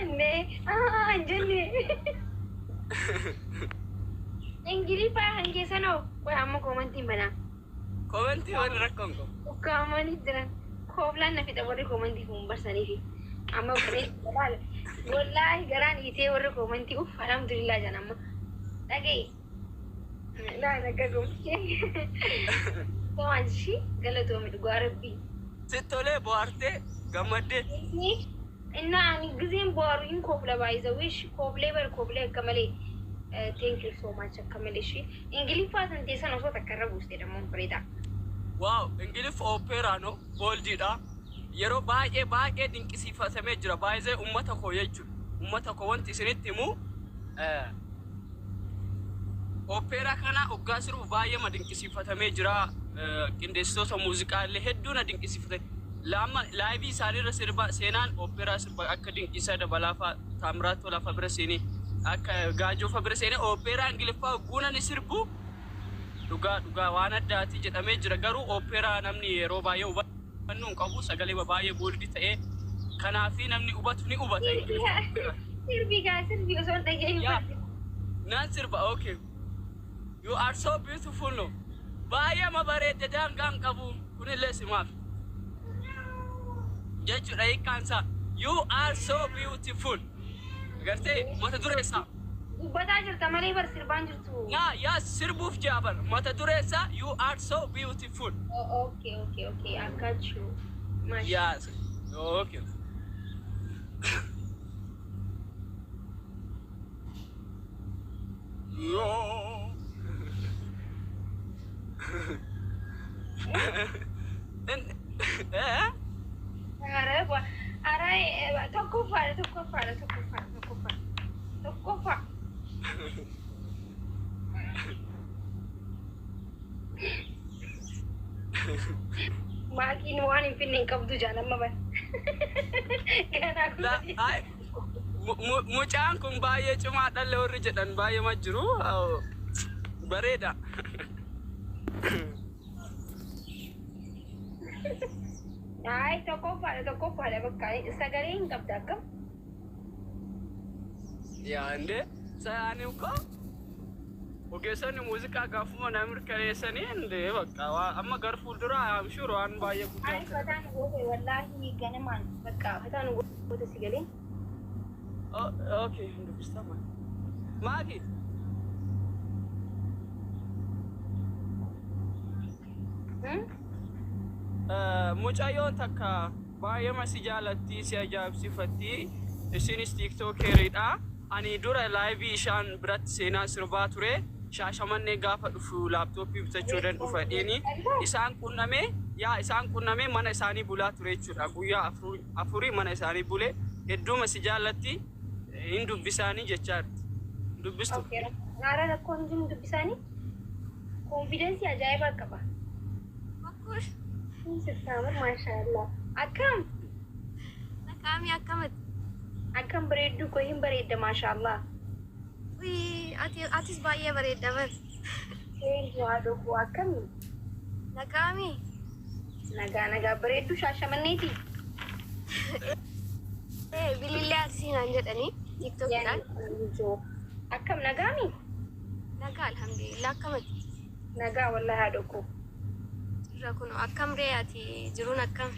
Indee aa hin jenne. Ingiliffaa kan keessanoo qoy amma koomantiin banaa. Komentii waan rakkoon qabu. Ukkaamanii jiran. Kooflaan na fixa warri koomantii kun barsaniifi. Amma banee laala. Wallaahi garaan hiitee warri koomantii uff alhamdulillah jedhan amma. Dhaga'i. Laala akka gomchee. Tomaan ishii galatoomi dhugaa rabbii. Sitti tolee bohaartee gammaddee. Innaa ani gizeen bohaaru hin koofla baay'isa wish kooflee bar kooflee akka malee. Thank you so much akka malee ishii. Ingiliffaa san teessan osoo takka irra buustee dammoo bareeda. Wow, Ingiliffa operaa no booldiidha. Yeroo baay'ee baay'ee dinqisiifatamee jira. Baay'ee ummata koo jechuudha. Ummata koo wanti isinitti himu operaa kana hoggaa sirbu baay'ee ma dinqisiifatamee jira. Qindeessitoota muuziqaa illee hedduu na dinqisiifate. Lama live isaaniirra sirba seenaan operaa sirba akka Dinqisaa Dabalaa fa'a, Taamiraat Tolaa fa'a bira seenee, akka Gaajoo fa'a bira seenee operaa Ingiliffaa hogguuna ni sirbu. Dhugaa dhugaa waan addaati jedhamee jira. Garuu operaa namni yeroo baay'ee hubannoo hin qabu. Sagalee baay'ee bold ta'ee kanaafi namni hubatu ni hubata Ingiliffa operaa. Sirbi gaa sirbi osoo hin dhageenye. Yaa nan sirba, okay. You are so beautiful, no. Baay'ee ma bareedde daangaan qabu kunillee simaaf. Jechuudha hiikkaan isaa. You are so beautiful. Agartee mata duree isaa. Dubbataa jirta malee bar sirbaan jirtu. Yaa yaa sirbuuf jaabar mata duree isaa you are so beautiful. Oh, okay. I got you. Masha. Yes. Okay. Yoo. Eh? Ara tokkoffaadha, tokkoffaadha, tokkoffaadha, tokkoffaa. Tokkoffaa. Maatiin waan hin finne hin qabdu jaan amma bara. Ganaa La, ay, mucaan kun baay'ee cimaa dhalle warri jedhan baay'ee ma jiru. Bareeda. Ay, tokkoffaadha, tokkoffaadha, bakka sagalee hin qabda akkam. Yaa indee ani ko ogeessonni muuziqaa gaafuma na mirkaneessanii indee bakka amma gar fuulduraa I'm sure waan baay'ee guddaa Ay, akka fataan goote wallaahi ganamaan bakka fataan goote si galee. Oh, okay, dubbistaa maal? Maaki? Hmm? Mucayyoon takka baay'eema si jaalatti, si ajaa'ibsiifatti. Isinis TikTokeriidha. Ani dura live ishaan biratti seenaa sirbaa ture. Shaashamannee gaafa dhufu laptop bitachuu dan dhufa dheeni. Isaan qunnamee, yaa isaan qunnamee mana isaanii bulaa ture jechuudha. Guyyaa afurii mana isaanii bule. Hedduuma si jaallatti, hin dubbisaanii jechaa jirti. Dubbistu. Okay. Haara rakkoon jiru dubbisaanii confidence ajaa'ibaa qaba. Bakkush. Sistaamur maashaallah. Akkam? Naqaamii akkamati? Akkam bareedduu koo, hin bareedda maashaallah. Uyi, ati atis baay'ee bareedda bar. Thank you haadhoo koo, akkami? Naqaamii. Nagaa nagaa, bareedduu Shaashamanneeti. Ee, Bilillee Arsii naan jedhanii TikTokiidhaan. Akkam, nagaami? Nagaa, alhamdulillah, akkamati? Nagaa wallahi haadhoo koo. Irra kun akkam ree, ati jiruun akkam?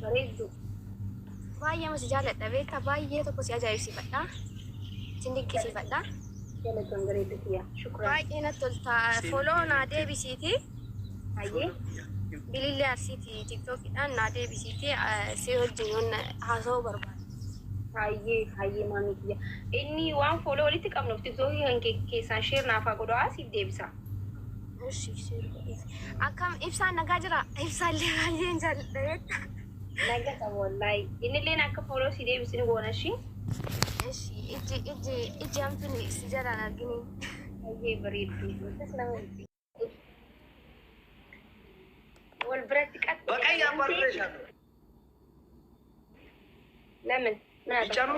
Bareedduu. Baay'ee si jaalladha beektaa, baay'ee tokko si ajaa'ibsiifadha. Sin dinqisiifadha. Galatoon bareedduu kiyya. Shukran. Baay'ee natti tolta. Follow naa deebisiiti. Hayyee. Bilillee Arsiiti TikTokiidhaan naa deebisiiti, si wajjin yoon haasa'uu barbaada. Hayyee hayyee maamii kiyya. Inni waan follow walitti qabnuuf TikTokii kan keessaan share naaf haa godhu, siif deebisa. Ishi share godhiif. Akkam, ibsaan nagaa jira? Ibsaallee baay'een jaalladha beektaa. Naga qaba wallaahi. Innilleen akka follow si deebisu ni goona ishii. Ishi iji hamtuun si jalaan argini. Hayyee bareedduu. Akkas nama wal biratti qaxxee. በቀይ አባረሻለሁ። ለምን ምን ቢጫ ነው።